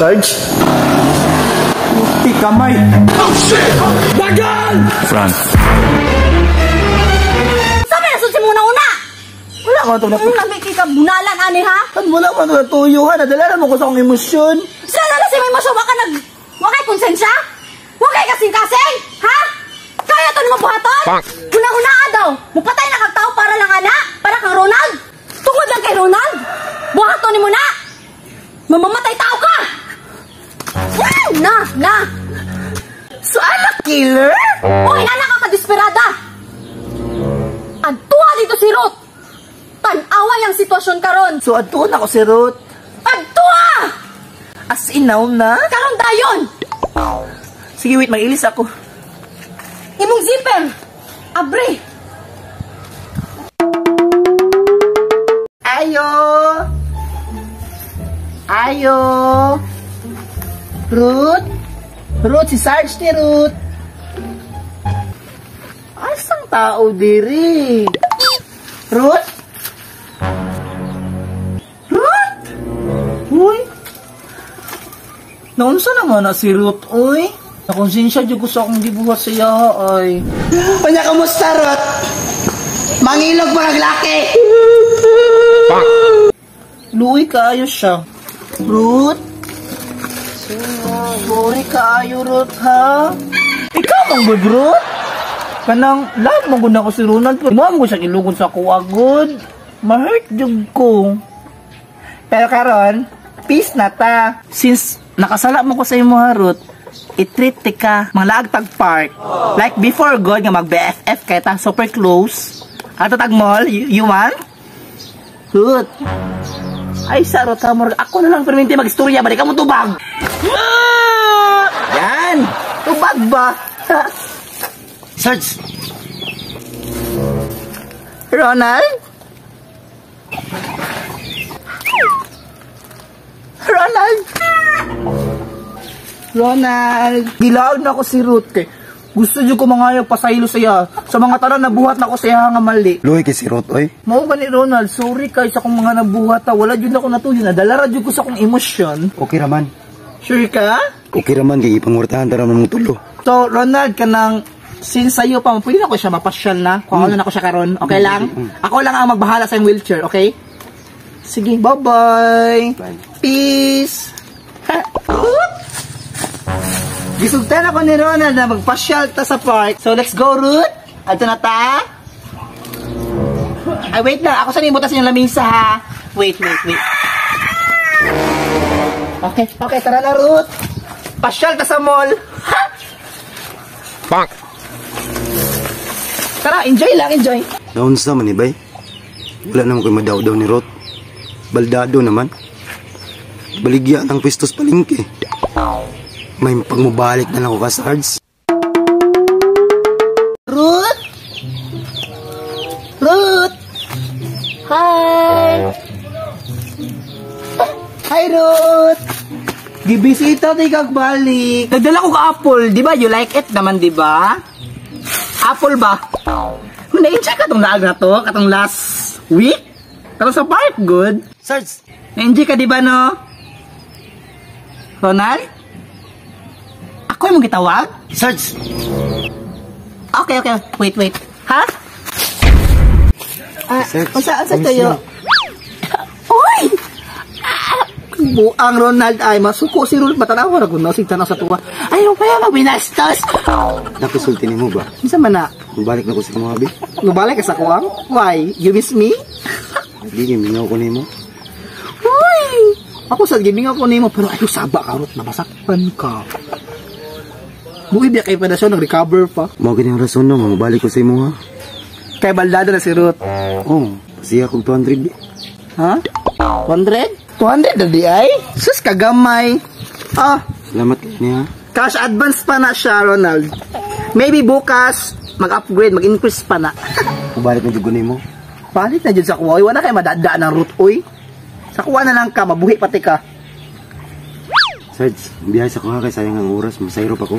Sarge? Puti kamay. Oh shit! Dagan! Frank. Sabi na si muna una! Wala man ito na. Ang lami kay ka bunalan ani ha? Kan wala man ito natuyo ha. Nadala mo ko sa akong emosyon. Sila na si may masya ka nag... Wa kay konsensya? Wa kay kasing-kasing? Ha? Kaya to nimo buhaton? Una-una daw. Mupatay na kag tao para lang ana? Para kang Ronald? Tungod lang kay Ronald? Buhaton nimo na! Mamamatay tao ka! Na! Na! So, ala killer? Uy, anak ka kadesperada! Adtuha dito si Ruth! Tan-awa yung sitwasyon karon. So, adto na ko si Ruth. Adtuha! As in now na? Karon dayon! Sige, wait. Mag-ilis ako. Imong zipper! Abre! Ayo! Ayo! Ruth? Ruth, si Sarge ni Ruth. Asang tao diri? Ruth? Ruth? Uy? Naunsa naman na si Ruth, uy? Nakonsensya dyan ko sa akong gibuhat sa iya, ay. Panya, kamusta, Ruth? Mangilog mga laki! Luoy kaayo siya. Ruth? Sorry kaayo, Ruth, ha? Ikaw mang good, Ruth? Kanang, love mo gud ako si Ronald. Mo mo siyang ilugon sa ako agad. Ma-hurt jud ko. Pero karon, peace na ta. Since nakasala mo ko sa imo ha, Ruth, i-treat ti ka mga laag tag park. Like before God nga mag BFF kay ta super close. Ato tag mall, you want? Ruth. Ay sa Ruth, ha, murag ako na lang perminti magistorya balik ka mo tubag. Ah! Yan. Tubag ba? Sarge! Ronald? Ronald? Ronald! Gilaon na ako si Ruth kay gusto niyo ko mangayog pasaylo saya sa mga tanan nabuhat na ako sa iya nga mali. Luoy kay si Ruth, oy. Mao gani Ronald, sorry kay sa akong mga nabuhat ha. Wala jud ako natuyo, nadala ra jud ko sa akong emosyon. Okay raman. Sure ka? Okay raman kay ipangurtahan tara man mong tulo. So Ronald, kanang since sayo pa, pwede na ko siya mapasyal na. Kuha na ako siya karon. Okay lang? Ako lang ang magbahala sa iyong wheelchair, okay? Sige, bye-bye. Bye. Peace. Gisugtan ako ni Ronald na magpasyal ta sa park. So let's go, Ruth. Adto na ta. Ay, wait lang. Ako sa nimutas inyong lamisa, ha. Wait, wait, wait. Okay, okay. Tara na, Ruth. Pasyal ta sa mall. Ha? Bonk. Tara, enjoy lang, enjoy. Naunsa man ni bay. Wala naman ko'y madaw-daw ni Ruth. Baldado naman. Baligya ng pwistos palengke. May pagmubalik na lang ako ka, Sarge. Ruth? Ruth? Hi! Hi, Ruth! Gibisita tayo kagbalik. Nagdala ko ka apple, di ba? You like it naman, di ba? Apple ba? Na-enjoy ka tong laag na to, katong last week? Katong sa park, good. Sarge! Na-enjoy ka, di ba, no? Ronald? Ako yung gitawag? Sarge! Okay, okay. Wait, wait. Ha? Ah, Sarge, unsa kamusta tayo? na? Uy! Ah, buang Ronald ay masuko si Ronald matanawa ra gud no sig tanaw sa tuwa. Ayaw kaya magbinastos. Nakisulti nimo ba? Unsa man na? Mubalik na ko sa mga abi. Mubalik ka sa kuang? Why? You miss me? Di gimingaw ko nimo. Uy! Ako sa gimingaw ko nimo pero ayo saba ka Ruth, nabasakpan ka. Buhi biya kay pa na siya, nag-recover pa. Mao gid ang rason no, mubalik ko sa imo ha. Kay baldado na si Ruth. Oh, siya kog 200. Ha? 200? 200 na di ay? Sus, kagamay. Ah, Salamat kay niya. Cash advance pa na siya, Ronald. Maybe bukas, mag-upgrade, mag-increase pa na. Mubalik na jud ko nimo. Balik na jud sa kuwa. Uy, wala kay madada ng Ruth, uy. Sa kuwa na lang ka, mabuhi pati ka. Sarge, biyahe sa kuha kay sayang ang oras, masayro pa ko.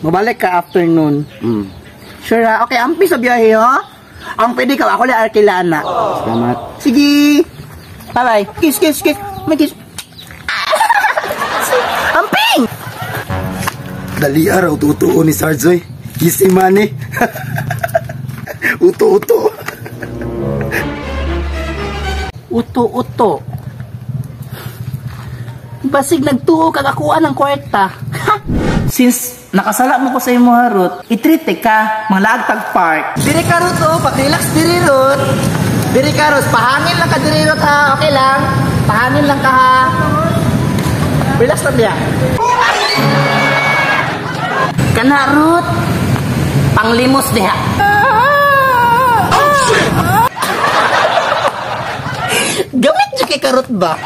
Mabalik ka afternoon. Sure ha? Okay, ampi sa biyahe ha? Ang pwede ka, ako lang arkilana. Salamat. Sige! Bye-bye. Kiss, kiss, kiss. May kiss. Dali araw uto-uto ni Sarge oy. Easy money. Uto-uto. Uto-uto. Basig nagtuo kag akuan ng kwarta. Ha! Since nakasala mo ko sa imo, Ruth, i-treat ka, manglaag tag park. Diri ka, Ruth, oh, pag-relax diri, Ruth. Diri ka, Ruth, pahangin lang ka diri, Ruth, ha. Okay lang. Pahangin lang ka ha. Relax lang diya. Kana, Ruth, panglimos diha. Gamit jud kay ka, Ruth, ba?